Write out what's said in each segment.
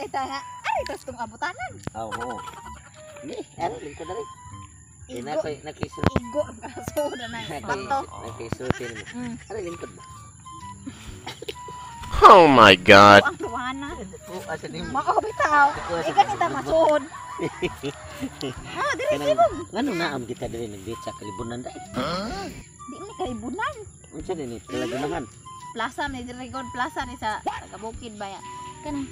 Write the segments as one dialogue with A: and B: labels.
A: ta nga. Ari tas tong abutanan.
B: Oo, oo. Hindi, ari lingkod ari. Eh,
A: Igo,
B: nakoy nakisulti.
A: igo ang kaso na na. Bato.
B: Nakisulti nimo. Ari lingkod ba?
C: Oh my God.
A: Ang tuwana.
B: Oo, asa nimo.
A: Mao bitaw. Ikaw kita masuod. Ah, diri
B: Kanang
A: sibog.
B: ngano naam kita diri nagdate sa kalibunan dai.
A: Di ni kalibunan.
B: Unsa din ni kalagunahan?
A: Plaza ni diri god plaza ni sa taga Bukid ba ya. Kanang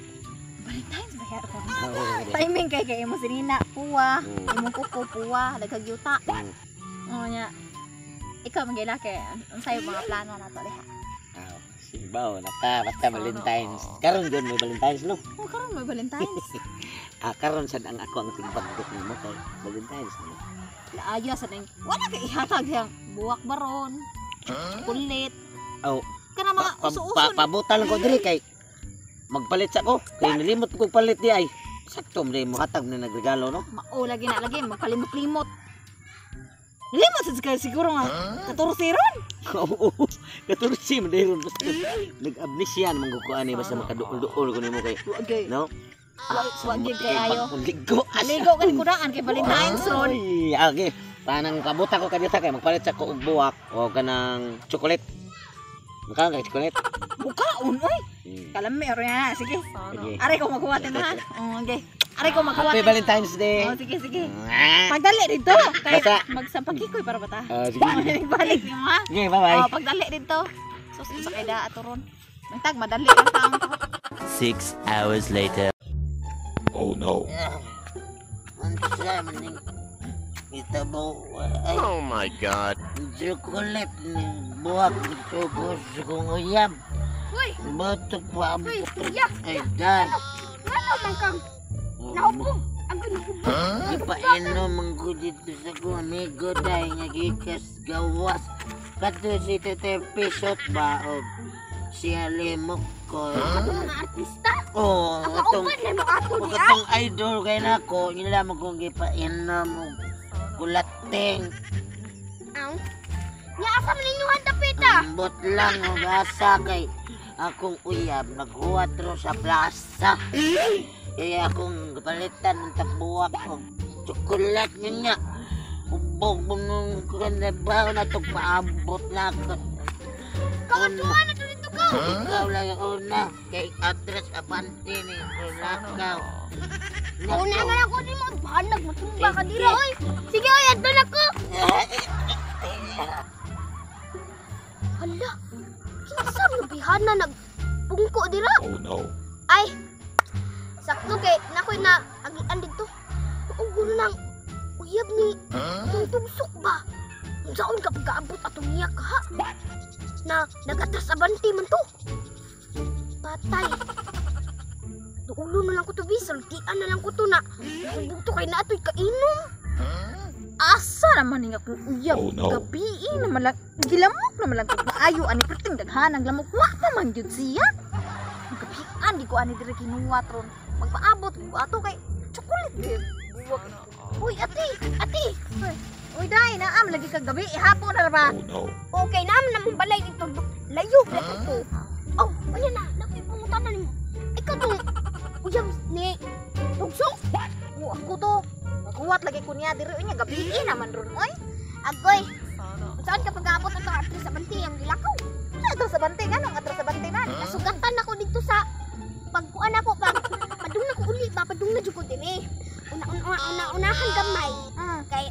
A: Valentine's ba ya?
B: Oo, dai.
A: Timing kay kay imo sinina puwa, imong kuko puwa, daghang yuta. Oo nya. Ikaw man kay unsay mga plano nato diha?
B: Ah, simbaw na ka basta Valentine's. Karon gyud may Valentine's no.
A: Oh, karon may Valentine's.
B: Ah, karon sad ang ako ang tigbagdok nimo kay Valentine's no.
A: Laaya sa nang wala kay ihatag siyang buwak baron. Kulit.
B: Oh,
A: Kana mga uso-uso.
B: Pabutan lang ko diri kay magpalit sa ko. Kay nilimot ko palit di ay. Sakto man mo hatag na nagregalo no.
A: Mao lagi na lagi magkalimot-limot. Limot sa siguro nga 14 ron.
B: Oo. 14 man dahil basta nag-amnesia naman ko ani basta makaduol-duol ko nimo kay
A: Wa gay.
B: no.
A: Wa gyud kay ayo.
B: Ligo.
A: Aligo ka ni kudaan kay Valentine's ron.
B: Ay, okay. Panang pabuta ko kadiyota kay magpalit sa ko og buwak o kanang chocolate. Makaon kay chocolate.
A: Bukaon oy. Kalami ro yan. Sige.
B: Sige.
A: Aray ko maghuwatin ha. Oh, okay. Aray ko maghuwatin.
B: Happy Valentine's Day.
A: Oh, sige, sige.
B: Ah.
A: Pagdali dito. Kay
B: Basta-
A: magsampakikoy para bata.
B: Ah, sige.
A: Balik mo ha.
B: Sige, bye-bye.
A: Oh, pagdali dito. Sus, sa kay da ato ron. Mantag madali ang taong to.
D: 6 hours later.
C: Oh no.
B: Unsa man ning itabo ay
C: Oh my God.
B: chocolate ni buwak tubos kong uyab.
E: Uy!
B: Batok pa ang
E: Uy, kuya!
B: ay dan.
E: Ngano man kang nahubog? Ang nahubog.
B: Ipainom man ko dito sa kong amigo dahil nga gikas gawas. Kato si Tete Pisot ba o si Alimok ko.
E: Ato mga artista.
B: Oo,
E: Ang
B: atong
E: kauban na mo ato
B: ug
E: ni ay.
B: atong idol kay nako, ila mo kong gipainom og kulating.
E: Ang Nya asa man ninyo dapita?
B: Ambot lang og asa kay akong uyab naghuwat ro sa plaza. Kaya akong palitan ng tabuwak og tsokolat niya. Ubog mo nung kanabaw na ito paabot na ako.
E: Kawatuan na to dito ka.
B: Ikaw lang ang una. Kay address abante ni Kulakaw.
E: Una na lang ko nimo banag matumba ka dira oy. Sige oy, adto na ko. Hala. Kinsa mo bihana nagpungko dira?
C: Oh no.
E: Ay. Sakto kay nakoy na agian dito. Ugulo nang uyab ni tugtugsak ba? Unsaon ka pag-aabot atong niya ka? Na nagatras abanti man to. Patay. Duulo na lang ko to bisol, tian na lang ko to na. Hubog to kay naatoy kainom.
A: Asa naman ni akong uyab.
C: Oh, no.
A: Gabii naman lang. Gilamok naman lang kog maayo ani perting daghan ang lamok. Wa pa man gyud siya. Gabian di ko ani diri kinuwat ron. Magpaabot ko ato kay chocolate gyud. Buwak.
E: Uy, ate, ate.
A: Uy day, naam lagi kag gabi ihapon na ra ba?
C: Oh no.
E: Okay, naman namang balay dito. Layo ba to? Oh, wala na. Nakoy pangutana nimo. Ikaw tong uyab ni Tugsok?
A: O ako to. Maghuwat lagi ko niya diri unya gabii naman ron oy.
E: Agoy. Saan ka pag-aabot ato atras sa banti ang gilakaw?
A: Sa atras sa bante nganong atras sa bante man?
E: Nasugatan ako dito sa pagkuan ako pag padung na ko uli ba padung na jud ko dinhi. Una una una unahan gamay. Kay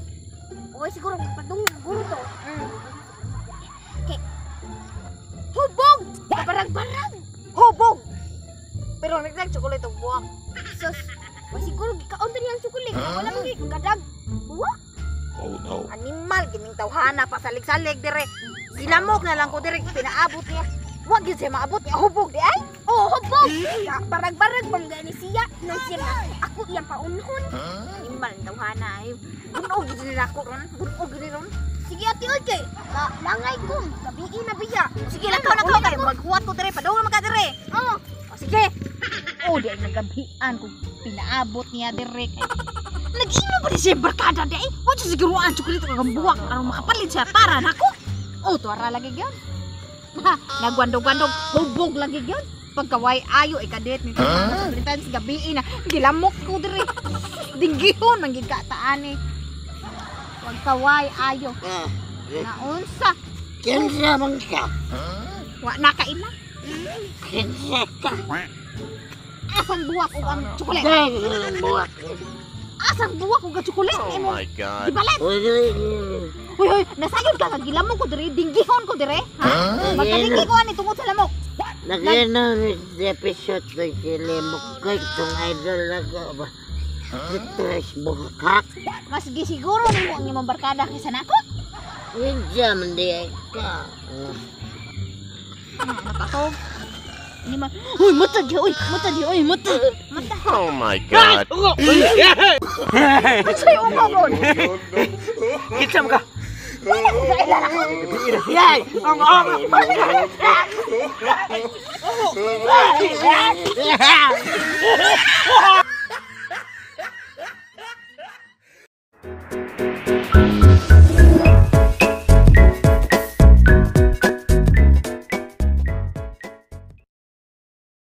E: okay siguro padung na guro to. Kay hubog, barag-barag.
A: Hubog. Pero nagdag chocolate og buwak.
E: Sus, wa siguro gikaon to niyang tsukulit. Wala man gyud kadag. Buwak.
C: Oh no.
A: Animal gining tawhana pasalig-salig dire. Gilamok na lang ko dire pinaabot niya. Wa gyud siya maabot niya hubog di ay.
E: Oh, hubog. Barag-barag man gani siya nang siya nga ako iyang paunhon.
A: Animal ang tawhana ay. Bunog gyud nila ko ron. Bunog gyud ron.
E: Sige ate oy kay langay ko. Gabii na biya.
A: Sige lakaw na ko kay maghuwat ko dire padung naman ka dire.
E: Oh,
A: O sige. O di ay nagabian kung pinaabot niya dire kay. Nag-inom pa ni siya barkada di ay. Wa siya siguro ang tsokolate kag buwak aron makapalit siya para nako. O tuara lagi gyud. Ha, nagwandog-wandog hubog lagi gyud. Pagkaway ayo ikadit ni huh? Times gabi na gilamok ko diri. Dinggihon man gid ka taani. Pagkaway ayo.
B: Ah,
A: Naunsa?
B: kinsa man ka?
A: Wa na kaila.
B: Kinsa ka?
A: Asang buwak og ang tsokolate?
B: Dahil buwak.
A: Asang buwak og ang tsokolate
C: Oh
A: imo?
C: my God.
A: Gibalit.
B: Uy, uy,
A: Uy, uy, nasayod ka nga gilamok ko diri, dinggihon ko diri, ha? Magkalinggi ko ani tungod sa lamok.
B: Nagano ni episode ng Kilimok ko itong idol na ko ba? Stress buhak.
A: Mas gisiguro nimo ang imong barkada kaysa nako.
B: Kinsa man di ay ka.
A: Nakatog. Hindi man. Uy, mata di, uy, mata di, uy, mata. Mata.
C: Oh my God.
A: Sa'yo umagon.
D: Kinsa man ka?
A: Wala ko kaila na ko.
D: Yay! Ang ang!